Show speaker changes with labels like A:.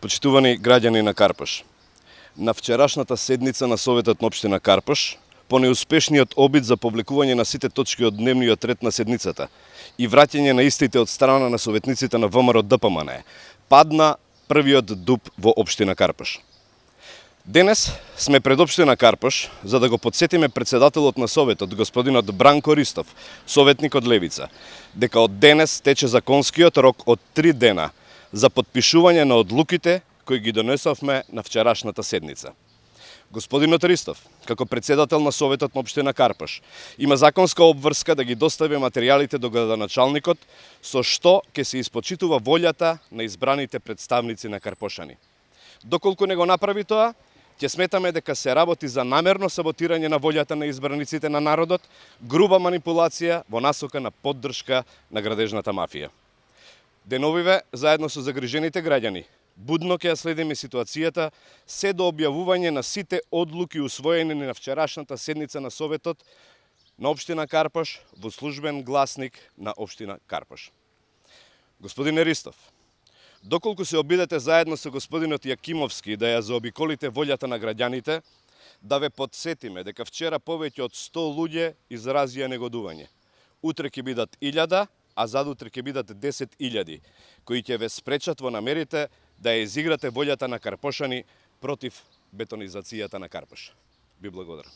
A: Почитувани граѓани на Карпош, на вчерашната седница на Советот на општина Карпош, по неуспешниот обид за повлекување на сите точки од дневниот ред на седницата и враќање на истите од страна на советниците на ВМРО ДПМН, падна првиот дуб во општина Карпош. Денес сме пред општина Карпош за да го подсетиме председателот на Советот, господинот Бранко Ристов, советник од Левица, дека од денес тече законскиот рок од 3 дена за подпишување на одлуките кои ги донесовме на вчерашната седница. Господинот Ристов, како председател на Советот на општина Карпош, има законска обврска да ги достави материјалите до градоначалникот, со што ќе се испочитува волјата на избраните представници на карпошани. Доколку не го направи тоа, ќе сметаме дека се работи за намерно саботирање на волјата на избраниците на народот, груба манипулација во насока на поддршка на градежната мафија. Деновиве, заедно со загрижените граѓани, будно ќе ја следиме ситуацијата се до објавување на сите одлуки усвоени на вчерашната седница на Советот на општина Карпош во службен гласник на општина Карпош. Господине Ристов, доколку се обидете заедно со господинот Јакимовски да ја заобиколите волјата на граѓаните, да ве подсетиме дека вчера повеќе од 100 луѓе изразија негодување. Утре ќе бидат 1000, а задутре ќе бидат 10.000, кои ќе ве спречат во намерите да ја изиграте волјата на карпошани против бетонизацијата на Карпош. Би благодарам.